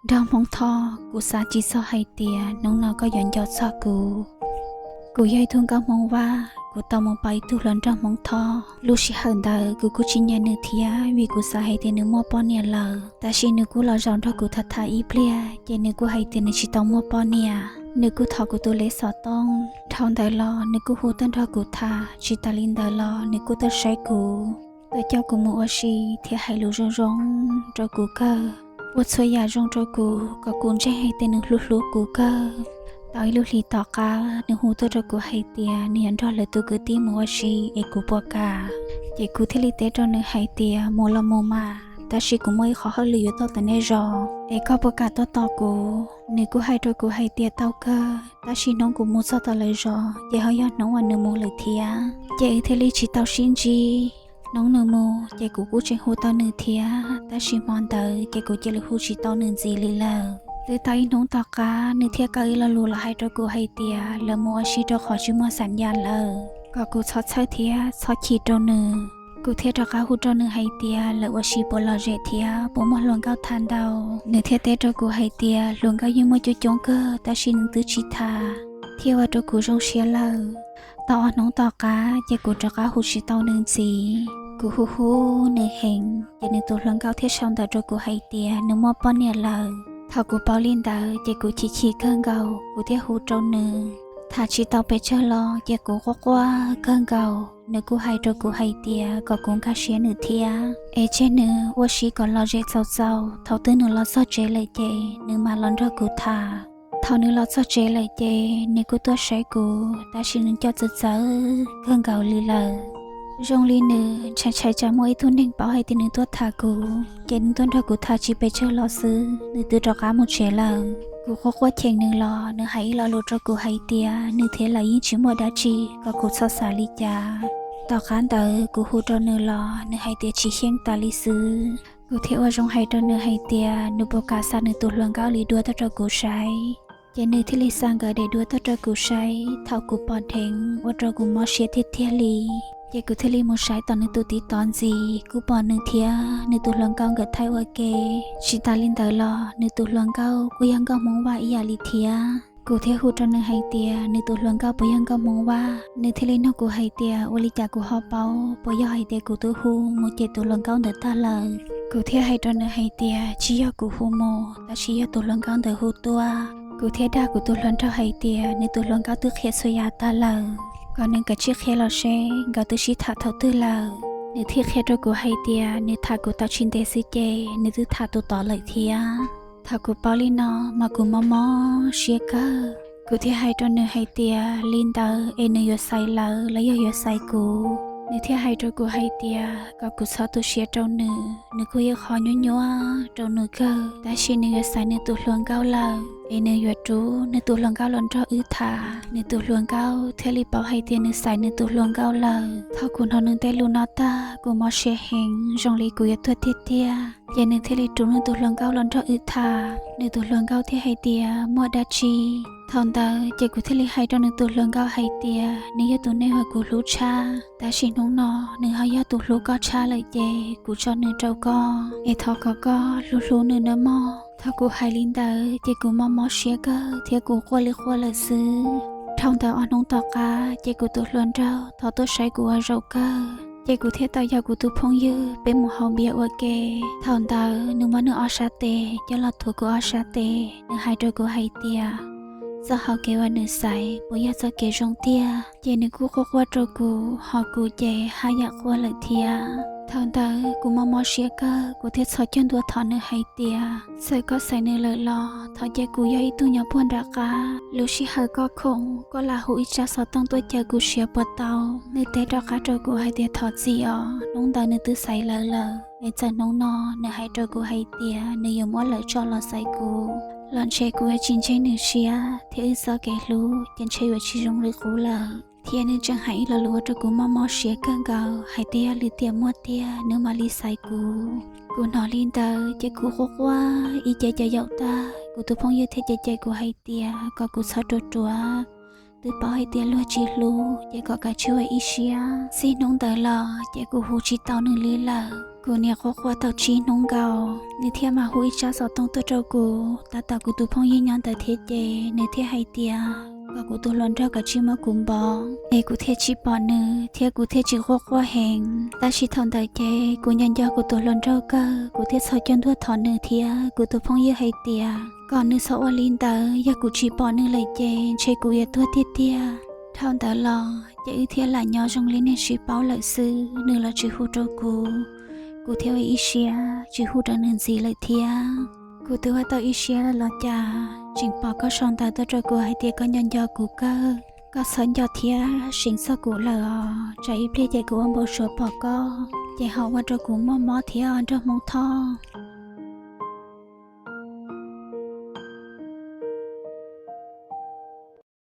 Nraug Hmoob Thoj, kuv xav tsis txog hais tias hnub no koj yuav nco txog kuv. Kuv yog ib tug nkauj Hmoob Vaj, kuv tau mus pom ib tug hluas nraug Hmoob Thoj. Lub sij hawm ntawd kuv kuj tsis nyiam nws thiab, vim kuv xav hais tias nws muaj poj niam lawm. Tab sis nws kuj los zaum nrog kuv tham tham ib pliag, ces nws kuj hais tias nws tsis tau muaj poj niam. Nws kuj thov kuv tus lej xov tooj. Dhau ntawd los nws kuj hu tuaj nrog kuv tham, tsis tas li ntawd los nws kuj tuaj saib kuv, tuaj coj kuv mus ua si thiab hais lus zoo zoo rau kuv kawg, ua txhua yam zoo rau kuv kom kuv ntseeg hais tias nws hlub hlub kuv kawg. Tau ib lub hlis tom qab nws hu tuaj rau kuv hais tias nws yuav nrog lawv tus kwv tij mus ua si es kuv puas kam. Ces kuv thiaj li teb rau nws hais tias mus los mus mas, tab sis kuv muaj ib qho hauj lwm yuav tuaj tom nej zos, es koj puas kam tuaj tos kuv? Nws kuj hais rau kuv hais tias tau kawg, tab sis hnub kuv mus txog tom lawv zos ces ho yog hnub uas nws mus lawm thiab, ces wb thiaj li tsis tau sib ntsib. Hnub nws mus ces kuv kuj tseem hu tau nws thiab, tab sis hmo ntawd ces kuv cia li hu tsis tau nws ntxiv li lawm. Twb tau ib hnub tom qab nws thiaj kaw ib lo lus los hais rau kuv hais tias lawv mus ua si rau qhov tsis muaj xam yas lawm, kom kuv txhob txhawj thiab txhob chim rau nws. Kuv thiaj rov qab hu rau nws hais tias lawv ua si puas lom zem thiab puas muaj hluas nkauj tham ntau. Nws thiaj teb rau kuv hais tias hluas nkauj yeej muaj coob coob kawg, tab sis nws twb tsis tham, thiaj ua rau kuv zoo siab lawm. Tau ob hnub tom qab ces kuv rov qab hu tsis tau nws ntxiv. Kuv hu hu nws heev, ces nws tus hluas nkauj thiaj sau ntawv rau kuv hais tias nws muaj poj niam lawm. Thaum kuv paub li ntawd ces kuv chim chim kawg nkaus, kuv thiaj hu rau nws. Tham tsis tau pes tsawg los ces kuv quaj quaj kawg nkaus. Nws kuj hais rau kuv hais tias kom kuv nkag siab nws thiab, es tseg nws ua si kom lom zem txaus txaus, thaum twg nws los txog tsev lawm ces nws mam los nrog kuv tham. Thaum nws los txog tsev lawm ces nws kuj tuaj saib kuv, tab sis nws coj txawv txawv kawg nkaus li lawm. Zoo li nws ntshai ntshai tsam muaj ib tug neeg paub hais tias nws tuaj tham kuv, ces nws tuaj nrog kuv tham tsis pes tsawg los xwb nws twb rov qab mus tsev lawm. Kuv quaj quaj cheem nws los nws hais ib lo lus rau kuv hais tias nws thiab lawv yeej tsis muaj dab tsi, kom kuv txhob xav li cas. Tom qab ntawd kuv hu rau nws los nws hais tias tsis xyeej tas li xwb. Kuv thiaj ua zoo hais rau nws hais tias nws puas kam xa nws tus hluas nkauj li duab tuaj rau kuv saib. Ces nws thiaj li xa nkawd daim duab tuaj rau kuv saib. Thaum kuv pom dheev ua rau kuv mob siab tiag tiag li. Ces kuv thiaj li mus saib tom nws tus TikTok ntxiv, kuj pom nws thiab nws tus hluas nkauj nkawd thaij ua ke. Tsis tas li ntawd los nws tus hluas nkauj kuj yog nkauj Hmoob Vaj ib yam li thiab. Kuv thiaj hu rau nws hais tias nws tus hluas nkauj puas yog nkauj Hmoob Vaj. Nws thiaj li nug kuv hais tias ua li cas kuv ho paub, puas yog hais tias kuv twb hu mus cem tus hluas nkauj ntawd tag lawm. Kuv thiaj hais rau nws hais tias tsis yog kuv hu mus, tab sis yog tus hluas nkauj ntawd hu tuaj. Kuv thiaj dag kuv tus hluas nraug hais tias nws tus hluas nkauj twb qhia txhua yam tag lawm, kom nws kav tsij qhia los seb nkawd twb sib tham thaum twg lawm. Nws thiaj qhia rau kuv hais tias nws tham kuv tau tsis ntev xwb ces nws twb tham tus tod lawm thiab. Thaum kuv paub li no mas kuv mob mob siab kawg. Kuv thiaj hais rau nws hais tias li ntawd es nws yuav xaiv lawv los yog yuav xaiv kuv. Nws thiaj hais rau kuv hais tias kom kuv txhob tu siab rau nws, nws kuj yog qhov nyuaj nyuaj rau nws kawg, tab sis nws yuav xaiv nws tus hluas nkauj lawm es nws yuav rub nws tus hluas nkauj los nrog wb tham. Nws tus hluas nkauj thiaj li paub hais tias nws xaiv nws tus hluas nkauj lawm. Thaum kuv hnov nws tej lus no tag kuv mob siab heev zoo li kuv yuav tuag tiag tiag. Ces nws thiaj li rub nws tus hluas nkauj los nrog wb tham. Nws tus hluas nkauj thiaj hais tias muaj dab tsi. Thaum ntawd ces kuv thiaj li hais rau nws tus hluas nkauj hais tias nws yog tus neeg uas kuv hlub tshaj, tab sis hnub no nws ho yog tus hlub koj tshaj lawm ces kuv tso nws rau koj, es thov kom koj hlub hlub nws nawb mog. Thaum kuv hais li ntawd ces kuv mob mob siab kawg thiab kuv quaj li quaj lawm xwb. Dhau ntawd ob hnub tom qab ces kuv tus hluas nraug thov tuaj saib kuv ua zaum kawg, ces kuv thiaj tau yaum kuv tus phooj ywg peb mus haus npias ua ke. Thaum ntawd nws muab nws ob sab tes coj los thuav kuv ob sab tes, nws hais rau kuv hais tias txoj hau kev uas nws xaiv puas yog txoj kev zoo tiag. Ces nws kuj quaj quaj rau kuv, ho kuv ces haj yam quaj lawm thiab. Thaum ntawd kuv mob mob siab kawg, kuv thiaj txhos caug ntua thov nws hais tias txawm koj xaiv nws lawm los thov cia kuv yog ib tug nyob puag nram qab. Lub sij hawm koj khoom koj lam hu ib tsab xov tooj tuaj caw kuv siav puas tau? Nws teb rov qab rau kuv hais tias thov txim os, hnub ntawd nws twb xaiv lawv lawm, es txawm hnub no nws hais rau kuv hais tias nws yuav muab lawv tso los xaiv kuv, los ntshe kuv yuav tsis ntseeg nws siab thiab wb txoj kev hlub ces ntshe yuav tsis zoo li qub lawm. Thiab nws tseem hais ib lo lus ua rau kuv mob mob siab kawg nkaus hais tias yog li tias muaj tiag nws mam li xaiv kuv. Kuv hnov li ntawd ces kuv quaj quaj ib ce ces yaum tag, kuv tus phooj ywg thiaj cem cem kuv hais tias kom kuv txhob ruam ruam, twb paub hais tias luag tsis hlub ces kom kav tsij ua ib siab. Txij hnub ntawd los ces kuv hu tsis tau nws li lawm. Kuv niam quaj quaj tau tsib hnub nkaus, nws thiaj mam hu ib tsab xov tooj tuaj rau kuv. Tab tom kuv tus phooj ywg nyob ntawd thiab ces nws thiaj hais tias kom kuv tus hluas nraug kav tsij muab kuv npov, es kuv thiaj tsis pom nws thiab kuv thiaj tsis quaj quaj heev. Tab sis thaum ntawd ces kuv nco nco kuv tus hluas nraug kawg, kuv thiaj txhos caug ntuag thov nws thiab kuv tus phooj ywg hais tias kom nws txhob ua li ntawd, yog kuv tsis pom nws lawm ces ntshe kuv yuav tuag tiag tiag. Dhau ntawd los ces wb thiaj lam nyob zoo li neeg sib paub lawm xwb, nws los tsis hu rau kuv, kuv thiaj ua ib siab tsis hu rau nws ntxiv lawm thiab. Kuv twb ua tau ib siab los cas tseem pom koj sau ntawv tuaj rau kuv hais tias koj nco nco kuv kawg. Koj txhob nco thiab seev txog kuv lawm os, tsam ib pliag ces kuv ua npau suav pom koj ces ho ua rau kuv muaj mob thiab os nraug Hmoob Thoj.